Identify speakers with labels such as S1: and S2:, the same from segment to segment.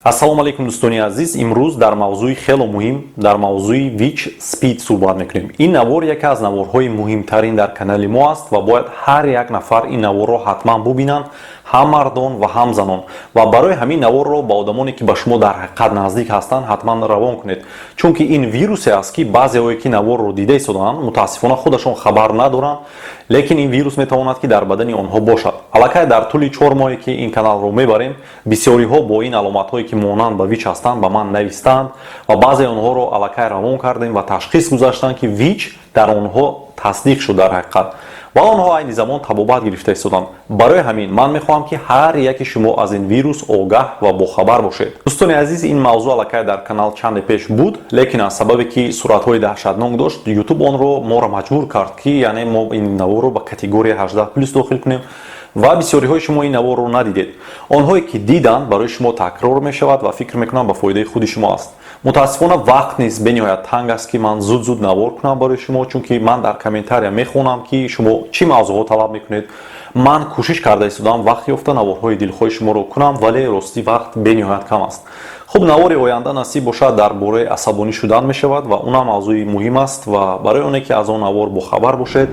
S1: Ассалому алайкум, дӯстони азиз. Имрӯз дар мавзӯи хело муҳим, дар мавзӯи ВИЧ, СПИД суҳбат мекунем. Ин навор яке аз наворҳои муҳимтарин дар канали мо аст ва бояд ҳар як нафар ин наворро ҳатман бубинанд, ҳам мардон ва ҳам занон. Ва барои ҳамин наворро ба одамоне, ки ба шумо дар ҳақиқат наздик ҳастанд, ҳатман равон кунед, чунки ин вирусе аст, ки баъзеҳое, ки наворро дида истодаанд, мутаассифона худашон хабар надоранд, лекин ин вирус метавонад, ки дар бадани онҳо бошад. Аллакай дар тӯли 4 моҳе, ки ин каналро мебарем, бисёриҳо бо ин аломатҳое, ки монанд ба ВИЧ ҳастанд, ба ман навистаанд ва баъзеи онҳоро аллакай равон кардем ва ташхис гузаштанд, ки ВИЧ дар онҳо тасдиқ шуд дар ҳақиқат ва онҳо айни замон табобат гирифта истоданд. Барои ҳамин ман мехоҳам, ки ҳар яке шумо аз ин вирус огаҳ ва бохабар бошед. Дӯстони азиз, ин мавзӯъ аллакай дар канал чанде пеш буд, лекин аз сабабе ки суратҳои даҳшатнок дошт, Ютуб онро моро маҷбур кард, ки яъне мо ин наворро ба категория 18+ дохил кунем ва бисёриҳои шумо ин наворро надидед. Онҳое ки диданд, барои шумо такрор мешавад ва фикр мекунам, ба фоидаи худи шумо аст. Мутаассифона, вақт низ бениҳоят танг аст, ки ман зуд зуд навор кунам барои шумо, чунки ман дар комментария мехонам, ки шумо чӣ мавзӯъҳо талаб мекунед. Ман кӯшиш карда истодам вақт ёфта наворҳои дилхоҳи шуморо кунам, вале ростӣ вақт бениҳоят кам аст. Хуб, навори оянда, насиб бошад, дар бораи асабонӣ шудан мешавад ва унам мавзӯи муҳим аст. Ва барои оне ки аз он навор бохабар бошед,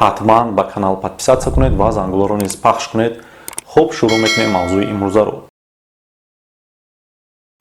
S1: ҳатман ба канал подписаться кунед ва зангуларо низ пахш кунед. Хуб, шурӯъ мекунем мавзӯи имрӯзаро.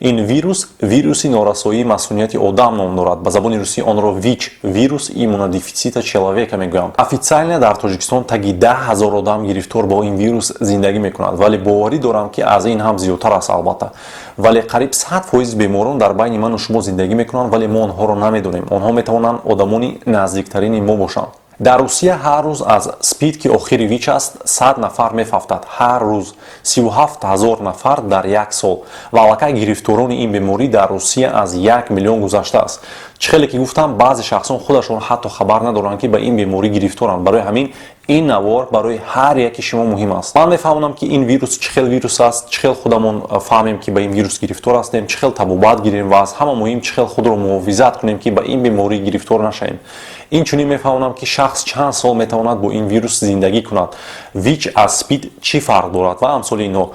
S1: Ин вирус вируси норасоии масунияти одам ном дорад. Ба забони русӣ онро ВИЧ, вирус иммунодефицита человека мегӯянд. Официально дар Тоҷикистон таги 10 000 одам гирифтор бо ин вирус зиндагӣ мекунад, вале боварӣ дорам, ки аз ин ҳам зиёдтар аст, албатта. Вале қариб 100% беморон дар байни ману шумо зиндагӣ мекунанд, вале мо онҳоро намедонем. Онҳо метавонанд одамони наздиктарини мо бошанд. Дар Русия ҳар рӯз аз СПИД, ки охири ВИЧ аст, 100 нафар мефавтад. Ҳар рӯз 37 000 нафар дар як сол. Ва аллакай гирифторони ин беморӣ дар Русия аз 1 миллион гузаштааст. Чӣ хеле ки гуфтам, баъзе шахсон худашон ҳатто хабар надоранд, ки ба ин беморӣ гирифторанд. Барои ҳамин ин навор барои ҳар яки шумо муҳим аст. Ман мефаҳмонам, ки ин вирус чӣ хел вирус аст, чӣ хел худамон фаҳмем, ки ба ин вирус гирифтор ҳастем, чӣ хел табобат гирем ва аз ҳама муҳим, чӣ хел худро муҳофизат кунем, ки ба ин беморӣ гирифтор нашавем. Инчунин мефаҳмонам, ки шахс чанд сол метавонад бо ин вирус зиндагӣ кунад, ВИЧ аз СПИД чӣ фарқ дорад ва амсоли инҳо.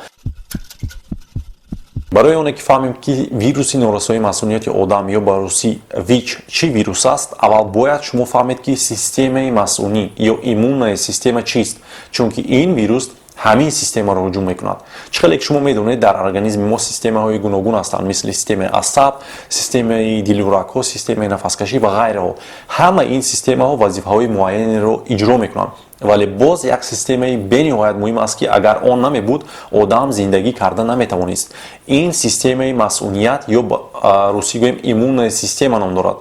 S1: Барои оне ки фаҳмем, ки вируси норасоии масунияти одам ё ба русӣ ВИЧ чӣ вирус аст, аввал бояд шумо фаҳмед, ки системаи масунӣ ё иммунная система чист, чунки ин вирус ҳамин системаро ҳуҷум мекунад. Чӣ хеле ки шумо медонед, дар организми мо системаҳои гуногун ҳастанд, мисли системаи асаб, системаи дилу рагҳо, системаи нафаскашӣ ва ғайраҳо. Ҳама ин системаҳо вазифаҳои муайянеро иҷро мекунанд, вале боз як системаи бениҳоят муҳим аст, ки агар он намебуд, одам зиндагӣ карда наметавонист. Ин системаи масуният ё русӣ гӯем, иммунная система ном дорад.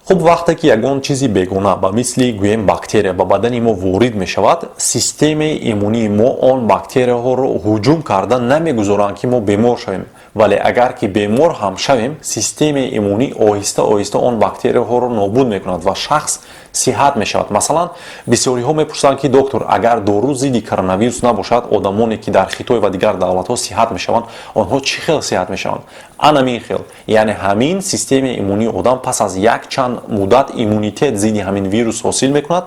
S1: Хуб, вақте ки ягон чизи бегона, ба мисли гӯем бактерия, ба бадани мо ворид мешавад, системаи иммунии мо он бактерияҳоро ҳуҷум карда намегузоранд, ки мо бемор шавем. Вале агар ки бемор ҳам шавем, системаи иммунӣ оҳиста оҳиста он бактерияҳоро нобуд мекунад ва шахс сиҳат мешавад. Масалан, бисёриҳо мепурсанд, ки доктор, агар дору зидди коронавирус набошад, одамоне ки дар Хитой ва дигар давлатҳо сиҳат мешаванд, онҳо чӣ хел сиҳат мешаванд? Анамин хел, яъне ҳамин системаи иммунии одам пас аз як чанд муддат иммунитет зидди ҳамин вирус ҳосил мекунад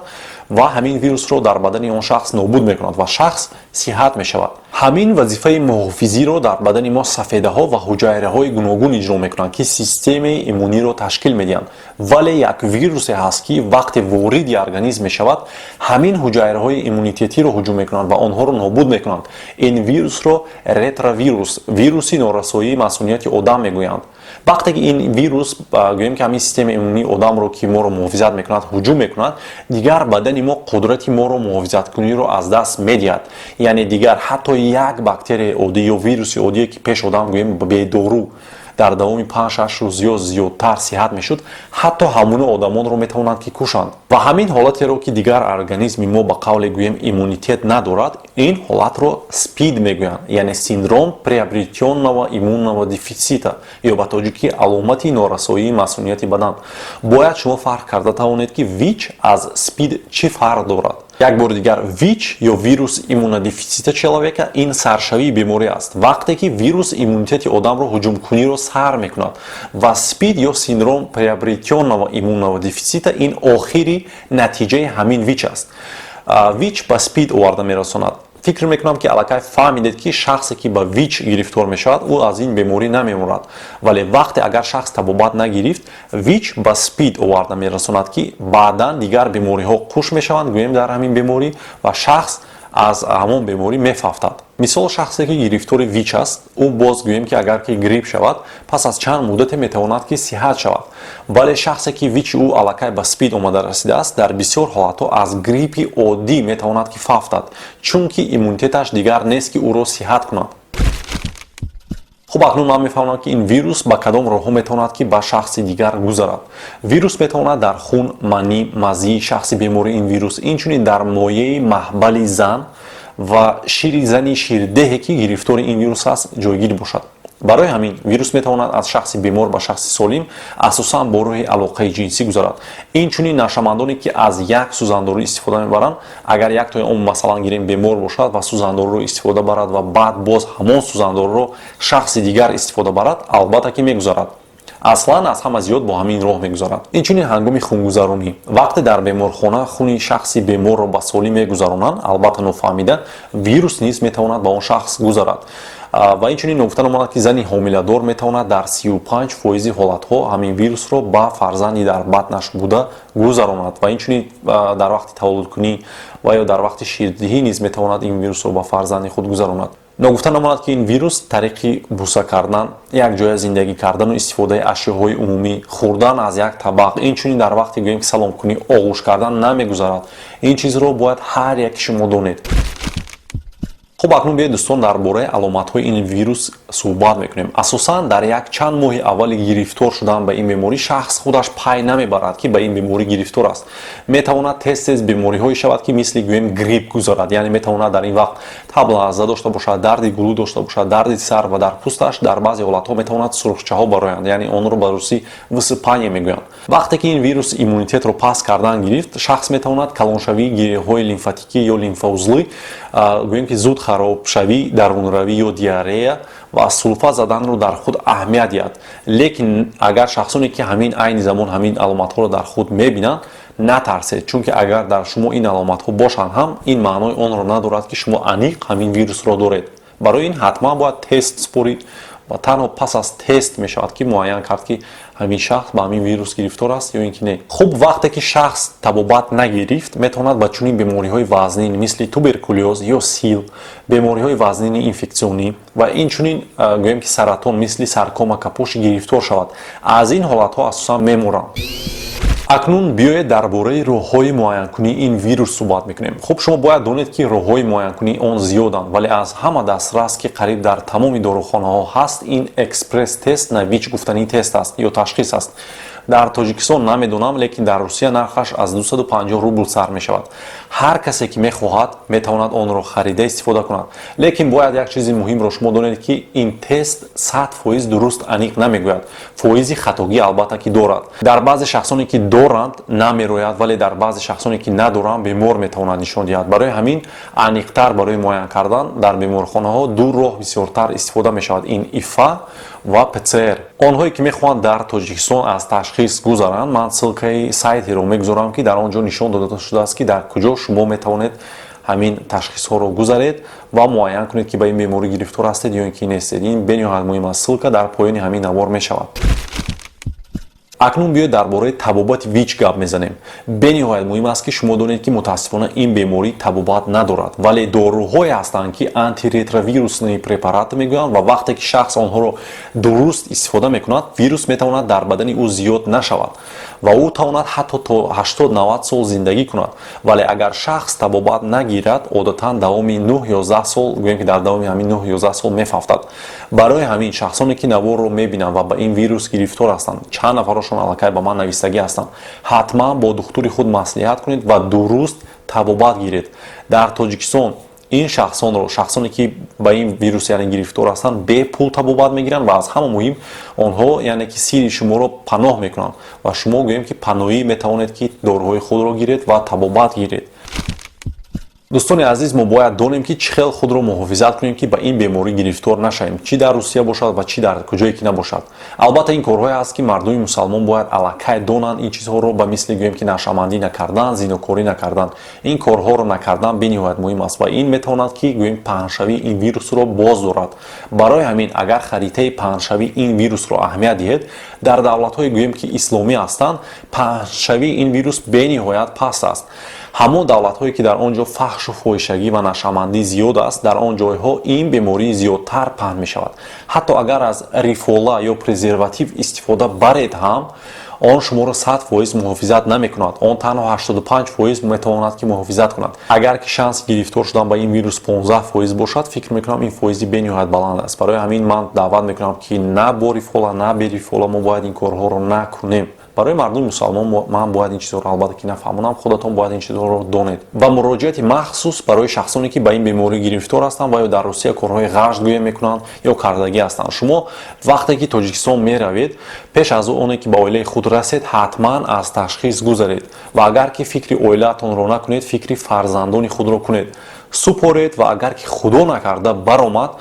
S1: ва ҳамин вирусро дар бадани он шахс нобуд мекунад ва шахс сиҳат мешавад. Ҳамин вазифаи муҳофизиро дар бадани мо сафедаҳо ва ҳуҷайраҳои гуногун иҷро мекунанд, ки системаи иммуниро ташкил медиҳанд. Вале як вирусе ҳаст, ки вақте вориди организм мешавад, ҳамин ҳуҷайраҳои иммунитетиро ҳуҷум мекунанд ва онҳоро нобуд мекунанд. Ин вирусро ретровирус, вируси норасоии масунияти одам мегӯянд. Вақте ки ин вирус, гӯем ки ҳамин системаи иммунии одамро, ки моро муҳофизат мекунад, ҳуҷум мекунад, дигар бадани мо қудрати моро муҳофизаткуниро аз даст медиҳад. Яъне дигар ҳатто як бактерияи оддӣ ё вируси оддие, ки пеш одам, гӯем, бедору дар давоми 5-6 рӯз ё зиёдтар сиҳат мешуд, ҳатто ҳамуна одамонро метавонанд, ки кушанд. Ва ҳамин ҳолатеро, ки дигар организми мо, ба қавле гӯем, иммунитет надорад, ин ҳолатро СПИД мегӯянд, яъне синдром приобретённого иммунного дефицита ё ба тоҷикӣ аломати норасоии масунияти бадан. Бояд шумо фарқ карда тавонед, ки ВИЧ аз СПИД чӣ фарқ дорад. Як бори дигар, ВИЧ ё вирус иммунодефицита человека ин саршавии беморӣ аст, вақте ки вирус иммунитети одамро ҳуҷумкуниро сар мекунад, ва СПИД ё синдром приобретённого иммунного дефицита ин охири натиҷаи ҳамин ВИЧ аст. ВИЧ ба СПИД оварда мерасонад. Фикр мекунам, ки аллакай фаҳмидед, ки шахсе, ки ба ВИЧ гирифтор мешавад, ӯ аз ин беморӣ намемурад. Вале вақте агар шахс табобат нагирифт, ВИЧ ба СПИД оварда мерасонад, ки баъдан дигар бемориҳо қуш мешаванд, гӯем, дар ҳамин беморӣ ва шахс аз ҳамон беморӣ мефавтад. Мисол, шахсе, ки гирифтори ВИЧ аст, ӯ боз, гӯем, ки агар ки грипп шавад, пас аз чанд муддате метавонад, ки сиҳат шавад. Вале шахсе, ки ВИЧи ӯ аллакай ба СПИД омада расидааст, дар бисёр ҳолатҳо аз гриппи оддӣ метавонад, ки фавтад, чунки иммунитеташ дигар нест, ки ӯро сиҳат кунад. Хуб, акнун ман мефаҳмам, ки ин вирус ба кадом роҳҳо метавонад, ки ба шахси дигар гузарад. Вирус метавонад дар хун, манӣ, мазии шахси бемори ин вирус, инчунин дар моеи маҳбали зан ва шири зани ширдеҳе, ки гирифтори ин вирус аст, ҷойгир бошад. Барои ҳамин вирус метавонад аз шахси бемор ба шахси солим асосан бо роҳи алоқаи ҷинсӣ гузарад. Инчунин нашъамандоне, ки аз як сӯзандору истифода мебаранд, агар яктои он, масалан, гирем, бемор бошад ва сӯзандоруро истифода барад ва баъд боз ҳамон сӯзандоруро шахси дигар истифода барад, албатта ки мегузарад. Аслан аз ҳама зиёд бо ҳамин роҳ мегузарад. Инчунин ҳангоми хунгузаронӣ, вақте дар беморхона хуни шахси беморро ба солим мегузаронанд, албатта нофаҳмида, вирус низ метавонад ба он шахс гузарад. Ва инчунин ногуфта намонад, ки зани ҳомиладор метавонад дар 35 фоизи ҳолатҳо ҳамин вирусро ба фарзанди дар батнаш буда гузаронад ва инчунин дар вақти таваллудкунӣ ва ё дар вақти ширдиҳӣ низ метавонад ин вирусро ба фарзанди худ гузаронад. Ногуфта намонад, ки ин вирус тариқи буса кардан, якҷоя зиндагӣ кардану истифодаи ашёҳои умумӣ, хӯрдан аз як табақ, инчунин дар вақти, гӯем, ки саломкунӣ, оғӯш кардан намегузарад. Ин чизро бояд ҳар яки шумо донед. Хуб, акнун биёед, дӯстон, дар бораи аломатҳои ин вирус суҳбат мекунем. Асосан дар як чанд моҳи аввали гирифтор шудан ба ин беморӣ шахс худаш пай намебарад, ки ба ин беморӣ гирифтор аст. Метавонад тез тез бемориҳое шавад, ки мисли, гӯем, грипп гузарад, яъне метавонад дар ин вақт таблаза дошта бошад, дарди гулӯ дошта бошад, дарди сар ва дар пӯсташ дар баъзе ҳолатҳо метавонад сурхчаҳо бароянд, яъне онро ба русӣ высыпание мегӯянд. Вақте ки ин вирус иммунитетро паст кардан гирифт, шахс метавонад калоншавии гиреҳҳои лимфатикӣ ё лимфоузлы, гӯем, ки зуд харобшавӣ, дарунравӣ ё диарея ва сулфа заданро дар худ аҳамият диҳад. Лекин агар шахсоне, ки ҳамин айни замон ҳамин аломатҳоро дар худ мебинанд, натарсед, чунки агар дар шумо ин аломатҳо бошанд ҳам, ин маънои онро надорад, ки шумо аниқ ҳамин вирусро доред. Барои ин ҳатман бояд тест супорид ва танҳо пас аз тест мешавад, ки муайян кард, ки ҳамин шахс ба ҳамин вирус гирифтор аст ё ин ки не. Хуб, вақте ки шахс табобат нагирифт, метавонад ба чунин бемориҳои вазнин, мисли туберкулёз ё сил, бемориҳои вазнини инфексионӣ ва инчунин, гӯем, ки саратон, мисли саркома Капоши гирифтор шавад. Аз ин ҳолатҳо асосан мемуранд. Акнун биёед, дар бораи роҳҳои муайянкунии ин вирус суҳбат мекунем. Хуб, шумо бояд донед, ки роҳҳои муайянкунии он зиёданд, вале аз ҳама дастрас, ки қариб дар тамоми дорухонаҳо ҳаст, ин экспресс тест на ВИЧ гуфтании тест аст ё ташхис аст. Дар Тоҷикистон намедонам, лекин дар Русия нархаш аз 250 рубл сар мешавад. Ҳар касе, ки мехоҳад, метавонад онро харида истифода кунад. Лекин бояд як чизи муҳимро шумо донед, ки ин тест 100% дуруст, аниқ намегӯяд, фоизи хатогӣ албатта ки дорад. Дар баъзе шахсоне, ки доранд, намерояд, вале дар баъзе шахсоне, ки надоранд, бемор метавонад нишон диҳад. Барои ҳамин аниқтар барои муайян кардан дар беморхонаҳо ду роҳ бисёртар истифода мешавад: ин ИФА ва ПЦР. Онҳое, ки мехоҳанд дар Тоҷикистон аз ташхис гузаранд, ман ссылкаи сайтеро мегузорам, ки дар он ҷо нишон дода шудааст, ки дар куҷо шумо метавонед ҳамин ташхисҳоро гузаред ва муайян кунед, ки ба ин беморӣ гирифтор ҳастед ё ин ки нестед. Ин бениҳоят муҳим аст. Ссылка дар поёни ҳамин навор мешавад. Акнун биёед, дар бораи табобати ВИЧ гап мезанем. Бениҳоят муҳим аст, ки шумо донед, ки мутаассифона ин беморӣ табобат надорад, вале доруҳое ҳастанд, ки антиретровирусные препараты мегӯянд, ва вақте ки шахс онҳоро дуруст истифода мекунад, вирус метавонад дар бадани ӯ зиёд нашавад ва ӯ тавонад ҳатто то 80-90 сол зиндагӣ кунад. Вале агар шахс табобат нагирад, одатан давоми 9-11 сол, гӯем, ки дар давоми ҳамин 9-11 сол мефавтад. Барои ҳамин шахсоне, ки наворро мебинанд ва ба ин вирус гирифтор ҳастанд, чанд нафарошон аллакай ба ман навистагӣ ҳастанд, ҳатман бо духтури худ маслиҳат кунед ва дуруст табобат гиред. Дар Тоҷикистон ин шахсонро, шахсоне, ки ба ин вирус, яъне, гирифтор ҳастанд, бепул табобат мегиранд ва аз ҳама муҳим, онҳо, яъне, ки сири шуморо паноҳ мекунанд ва шумо, гӯем, ки паноҳӣ метавонед, ки доруҳои худро гиред ва табобат гиред. Дӯстони азиз, мо бояд донем, ки чӣ хел худро муҳофизат кунем, ки ба ин беморӣ гирифтор нашавем, чӣ дар Русия бошад ва чӣ дар куҷое ки набошад. Албатта, ин корҳое ҳаст, ки мардуми мусалмон бояд аллакай донанд ин чизҳоро, ба мисли, гӯем, ки нашъамандӣ накардан, зинокорӣ накардан. Ин корҳоро накардан бениҳоят муҳим аст ва ин метавонад, ки, гӯем, паҳншавии ин вирусро боз дорад. Барои ҳамин, агар харитаи паҳншавии ин вирусро аҳамият диҳед, дар давлатҳое, гӯем, ки исломӣ ҳастанд, паҳншавии ин вирус бениҳоят паст аст. Ҳамон давлатҳое, ки дар он ҷо фаҳшу фоҳишагӣ ва нашъамандӣ зиёд аст, дар он ҷойҳо ин беморӣ зиёдтар паҳн мешавад. Ҳатто агар аз рифола ё презерватив истифода баред ҳам, он шуморо 100% муҳофизат намекунад. Он танҳо 85% метавонад, ки муҳофизат кунад. Агар ки шанси гирифтор шудан ба ин вирус 15% бошад, фикр мекунам, ин фоизи бениҳоят баланд аст. Барои ҳамин ман даъват мекунам, ки на бо рифола, на бе рифола мо бояд ин корҳоро накунем. Барои мардуми мусалмон ман бояд ин чизҳоро, албатта, ки нафаҳмонам, худатон бояд ин чизҳоро донед. Ва муроҷиати махсус барои шахсоне, ки ба ин беморӣ гирифтор ҳастанд ва ё дар Русия корҳои ғашт, гӯя, мекунанд ё кардагӣ ҳастанд. Шумо вақте ки Тоҷикистон меравед, пеш аз оне ки ба оилаи худ расед, ҳатман аз ташхис гузаред. Ва агар ки фикри оилаатонро накунед, фикри фарзандони худро кунед, супоред. Ва агар ки, худо накарда, баромад,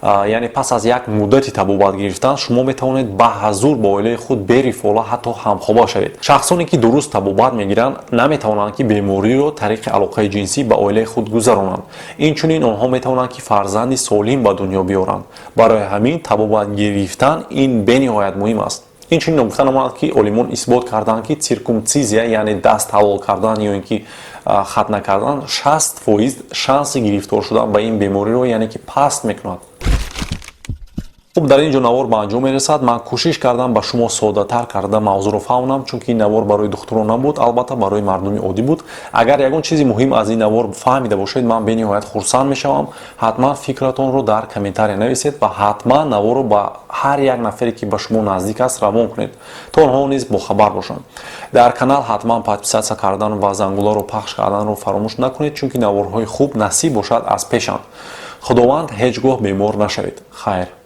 S1: яъне пас аз як муддати табобат гирифтан, шумо метавонед ба ҳазур ба оилаи худ бе рифола ҳатто ҳамхоба шавед. Шахсоне, ки дуруст табобат мегиранд, наметавонанд, ки бемориро тариқи алоқаи ҷинсӣ ба оилаи худ гузаронанд. Инчунин онҳо метавонанд, ки фарзанди солим ба дунё биёранд. Барои ҳамин табобат гирифтан ин бениҳоят муҳим аст. Инчунин гуфта намонад, ки олимон исбот карданд, ки циркумцизия, яъне даст ҳалол кардан ё ин ки хатна кардан, 60% шанси гирифтор шудан ба ин бемориро, яъне ки, паст мекунад. Хуб, дар ин ҷо навор ба анҷом мерасад. Ман кӯшиш кардам ба шумо соддатар карда мавзӯъро фаҳмонам, чунки ин навор барои духтурон набуд, албатта, барои мардуми оддӣ буд. Агар ягон чизи муҳим аз ин навор фаҳмида бошед, ман бениҳоят хурсанд мешавам. Ҳатман фикратонро дар комментария нависед ва ҳатман наворро ба ҳар як нафаре, ки ба шумо наздик аст, равон кунед, то онҳо низ бохабар бошанд. Дар канал ҳатман подписаться кардан ва зангуларо пахш карданро фаромӯш накунед, чунки наворҳои хуб, насиб бошад, аз пешанд. Худованд, ҳеҷ гоҳ бемор нашавед. Хайр.